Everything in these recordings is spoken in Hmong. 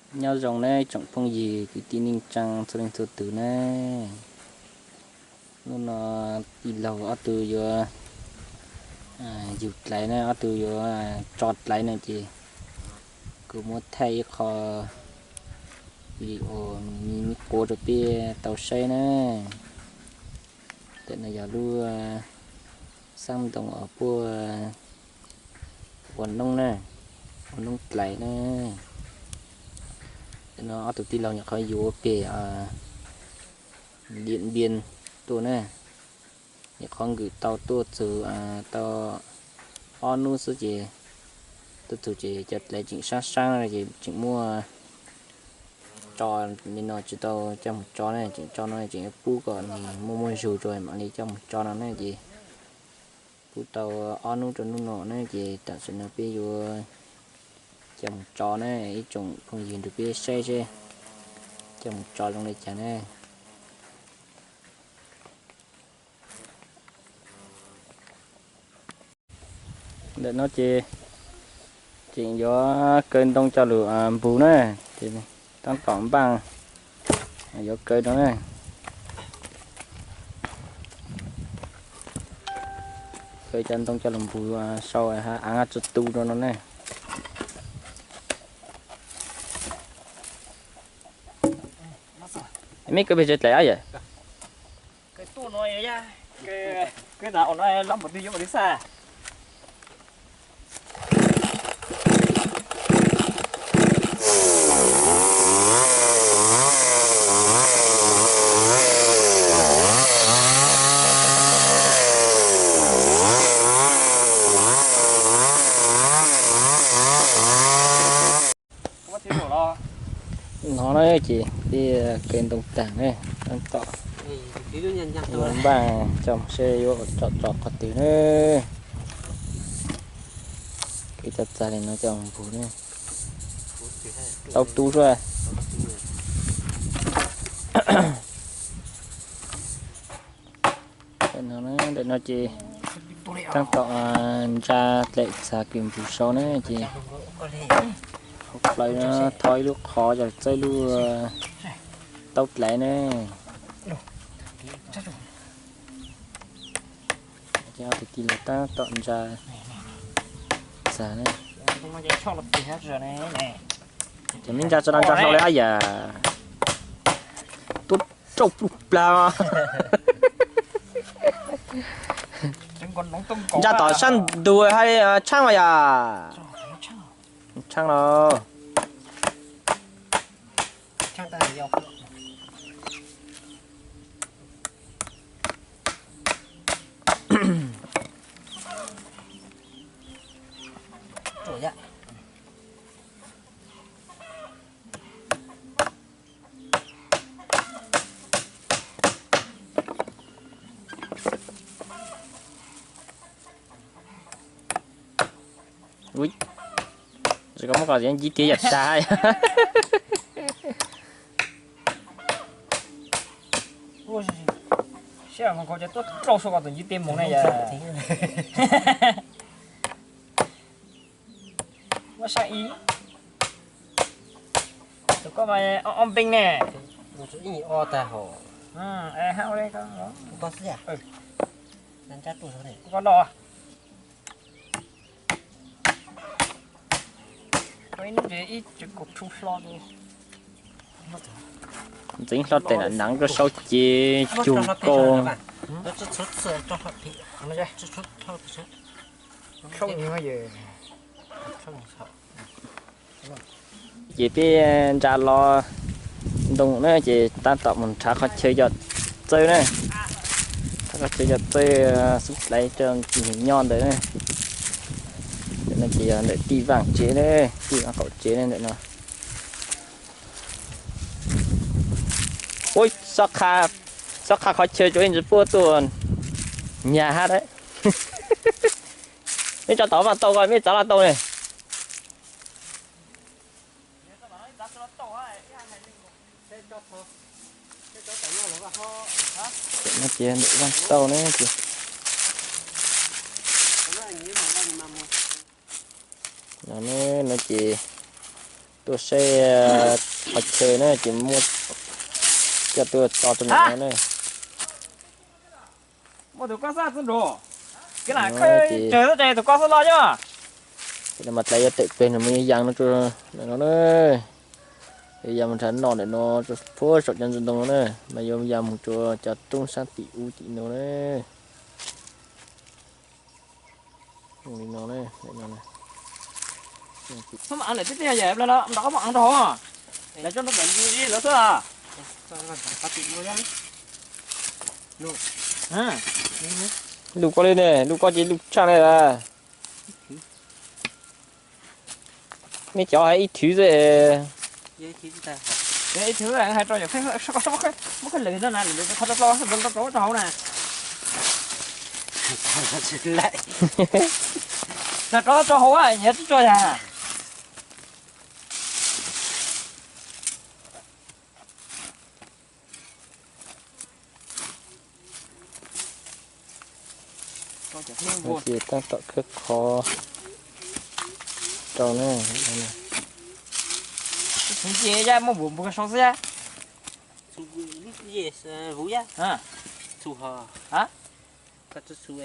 Nyob zoo nawb tsoom phooj ywg kwv tij neej tsaa txhua leej txhua tus nawb. Hnub no tij laug ob tug yuav yug dlaiv na, ob tug yuav tso dlaiv na ces kuv muab thaij ib qho video me me quav rau peb tau saib na. Ntawm no yog lub xab ntoo uas puab ua noob na, ua noob dlaiv na. Ntawm no ob tug tij laug nyuam qhuav yuav pem Điện Biên tuaj na, nyuam qhuav nkwm tau tuaj txug tau ob hnub xwb ces tuaj txug ces cov dlaiv tseem sab sab ces tseem muaj tso li no tsis tau coj mus tso ne, tseem tso no tseem yuav pub kom nws muaj muaj zug rau mam li coj mus tso no ne ces pub tau ob hnub rau hnub no ne ces tam sim no peb yuav coj mus tso ne, ib tsoom phooj ywg nrog peb saib seb coj mus tso zoo li cas ne. Ntawm no ces tseem yuav kaw ntoo coj lug npug na, ces tab tom npaj yuav kaw no na. Kaw cov ntoo coj lug npug sau aav tsi tu rau no ne. Meb kaw peg tsev dlaim ab yawm? No na ces peb kaw ntoo tag ne, tab tom yuav npaj coj seb yuav tso tso qhov twg ne. Kaw cov txag li no coj npug ne. Tau tu sua. Ntawm no ces tab tom ntsa dlaim txag kws npug sau na ces hauv plawv no tho ib lub qhov coj txawb lub taub dlaiv ne. Ces ob tug tij laug tab tom ntsa txag ne. Ces meb ntsa tso no ntsa hlo li ab yam. Tuab rauj pluj plag. Ntsa tom sab ntug hais tshaab mas yom. Tshaab los. Ui, tsis koj muab qhov ncib tiag yam tag. Siab mus khaus ces tuaj rau sua kom tus ncib tiag mus ne yom. Muab saib ib, tus koj mas ob ob npeej ne. Koj los. Ib ntsis ib tsev kaum tshu hlo. Ntxeev hlo tes na, naav rau saub ces cug nkaus. Ces peb ntsa los ntoo na ces tab tom mus nrhav qhov chaw coj txawb na. Nrhav qhov chaw coj txawb xub dlaiv rau tus nyob ntawd na. Ntawm no ces yog ntawm Tij Vaaj tsev ne, Tij Vaaj qaum tsev ne ntawm no. Ua, xob qha qhov chaw tsuav ib ntsis puab tuaj nyag hab. Meb tso tom vaaj tau ko, meb txav los tau ne. No ces ntawm vaaj tau ne ces, no ces Tuaj saib qhov chaw na ces muab coj tuaj tso rau ntawm no na. Muaj tus koj xab txwb nrog, kev lam khawb tsawg xwb ces tus koj xab loj yog. Ces no mas dlaiv yuav tawm peg no mas yuav ya no rau ntawm no na. Yuav ya mus nrhav noj ntawm no rau puag saum cov ntoo no na, mas yuav ya mus rau cov roob sab tim ub tim no na. Li no na, li no na. Txhob mam lawm tib teb yog lam nrog koj muab eev rau hauv, lawv coj nrog pem ntsis lawv xwb. Lub koj li ne, lub koj ces lub tshaj ne. Neb cov hais ib thwv xwb. Ib thwv hais rau yawm pheej muab khawb lawm no na, lawv qhov rau rau rau rau hauv na. Rau rau hauv, nyias twb tso yag. Ces tab tom khawb qhov rau na. Txhuv nce ya muaj npuas npuas sau xwb ya. Vuv ya. Txhuv ho. Koj txhuv,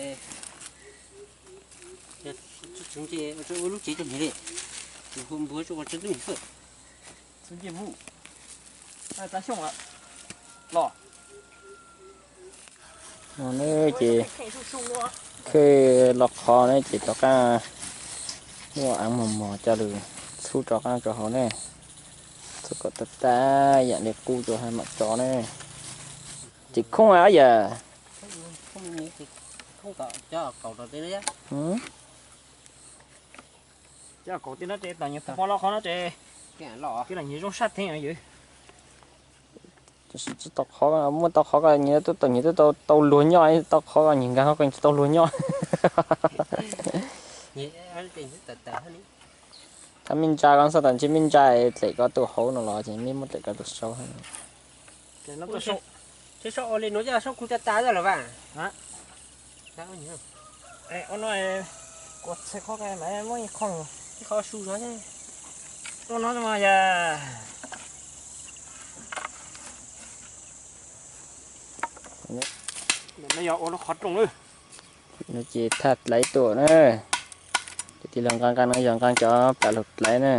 txhuv nce ua lub tsev rau hniav li. Npuas ua tsev tub hniav xwb. Txhuv nce vuv. Tab xyooj los. No ne ces khawb los qhov ne ces rov qab muab av mos mos coj lug txhub rov qab rau hauv ne. Txhub kom tag tag yam li qub rau hab mam tso ne. Tsis khoob ab yam. Cov kaum tej no ces tom nyuag tub pob loj qhov no ces los nyuag zoo sab theeb yawg. Tab sis tsis tau qhov, muaj tau qhov ko nyias tub tau nyias tub tau luag nyob, tau qhov ko nyias nkag qhov ko nyias tsis tau luag nyob. Tab me ntsa ko xwb, tam ntsis me ntsa dlem ko tuaj hauv no los ces me muab dlem ko tuaj sau. Ua li no coj sab kuv tas tas lawm vas. Ua no, kuv txhais qhov ko mas muab ib qho, ib qho su no. Ua no mas yog, no yog ua lub qhov rooj lawm. No ces thaj dlaiv tuaj na. Ces tig los nqa nqa no yog nqa cov plam laug dlaiv na.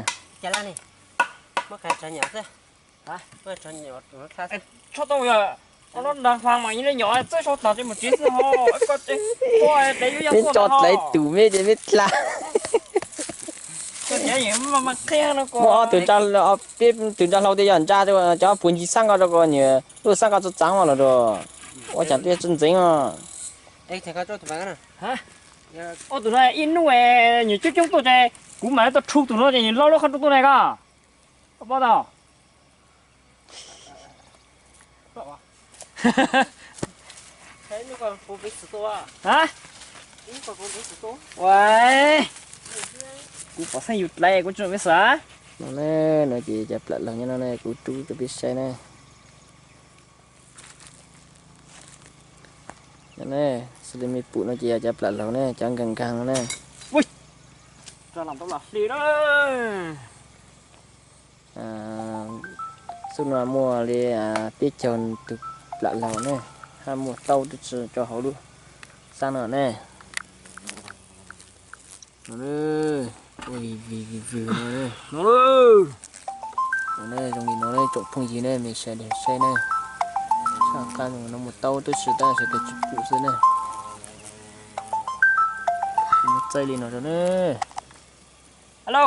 Tso tau yog, no nrag hla mas yog nyom txawb sau tag ces mus tsev xwb ho. Peb tso dlaiv tus me ces peb dlha. Muaj ob tug, peb tus nrag hlau tias yog ntsa, cov puag ncig xab nqa rau ko nyias lub xab nqa txav txav mas los rau. Ua cas twb tsis ntxeev os. Ob tug no ib hnub nyias coob coob tuaj ces kuv mam li tau rhu tus no ces nyias loj lub qhov rooj tuaj ne koj. Koj paub tau. Kuv pom xeeb yus dlaiv kuv tsis peb xav. No ne, no ces cov plam laug nyob no ne kuv rub rau peb saib ne. No ne, xws li mej pum no ces yog cov plam laug ne, cov nkaag nkaag no ne. Xub no muaj li peb caug tus plam laug ne, hab muaj tau tub tsi rau hauv lub xab no ne. No, ua vig vig vig no, no, no zoo li no tsoom phooj ywg ne, mej saib dlhau saib ne. Sab qab no muaj tau tub tsi tab sis sawv daws tsis pum xwb ne. Muab txaij li no rau ne. Hello.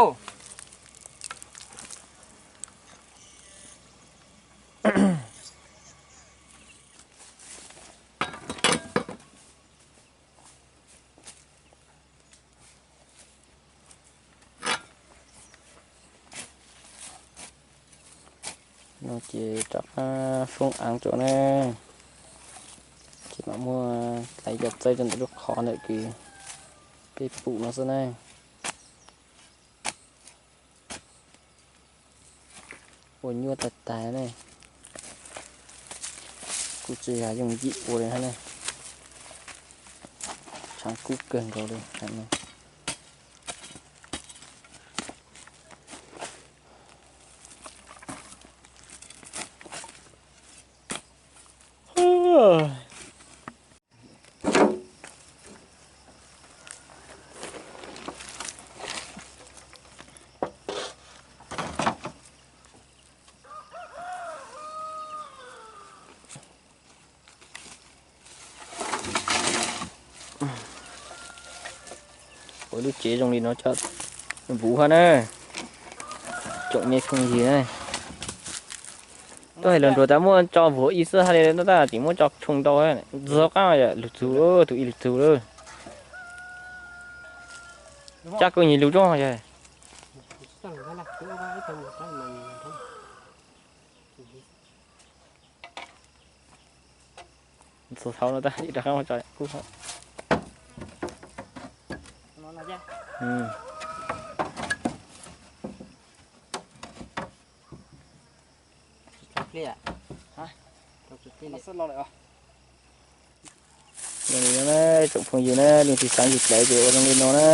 No ces rov qab foob aav rau ne, ces mam muab dlaiv cov txawb rau ntawm lub qhov ntawm kws peb pum no xwb ne. Ua nyuaj tag tag ne. Kuj tsis yog yooj yim ua li hab ne. Tshaav kub kawg nkaus li. Lub tsev zoo li no cov vuv hab na, tsoom me phooj ywg na. Tuaj hais los nruag tas muab tso vuv ib xwb hab li, tab sis muab tso tshoo ntau, ntxhov qab lug txug, tus ib lug txug lawm. Cab kuj nyis lug tsob yog. Ntxhov thaum no tas rov qab tso kuj. Zoo li no na, tsoom phooj ywg na, leej twg xaav yug dlawv ces ua zoo li no na.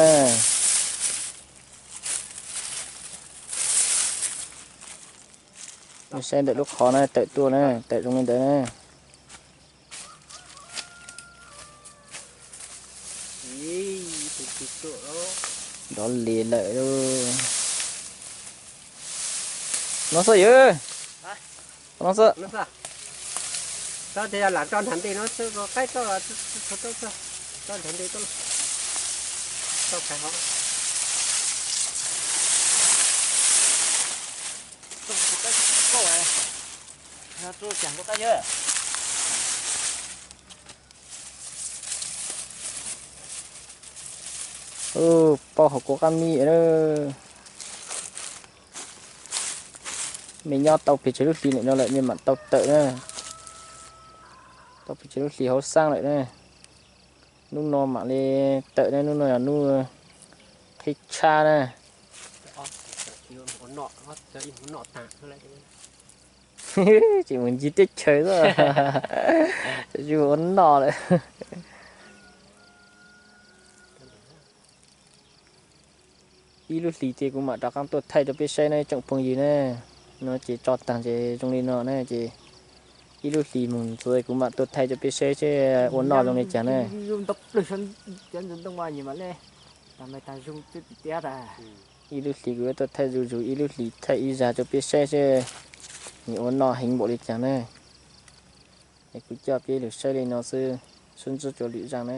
Nej saib ntawm lub qhov na, tawm tuaj na, tawm zoo li ntawd na. Nrov li lawm. No xwb yog. No xwb. Lam tso nrhav nte no xwb, qaib tso, tso nrhav nte tuaj. Tso phais hov. Paub hauv kuv qab mi. Mej nyob tau pes tsawg lub hlis ntawm no lawm mej mam tau tawm na. Tau pes tsawg lub hlis hauv xaab lawm na. Nub no mam li tawm na, nub no yog nub qhib tshab na. Tseem mus ncig teb chaws xwb, tseem ua noj lawm. Ib lub hlis ces kuv mam rov qab tuaj thaij rau peb saib na tsoom phooj ywg na. No ces tso taag ces zoo li no na ces ib lub hlis mus ntxiv kuv mam tuaj thaij rau peb saib seb ua noj zoo li cas na. Ib lub hlis kuv yuav tuaj thaij zuj zus, ib lub hlis thaij ib zag rau peb saib seb nws ua noj heev npaum li cas na. Es kuv coj peb lug saib li no xwb, sib ntsib rau lwm zaj na.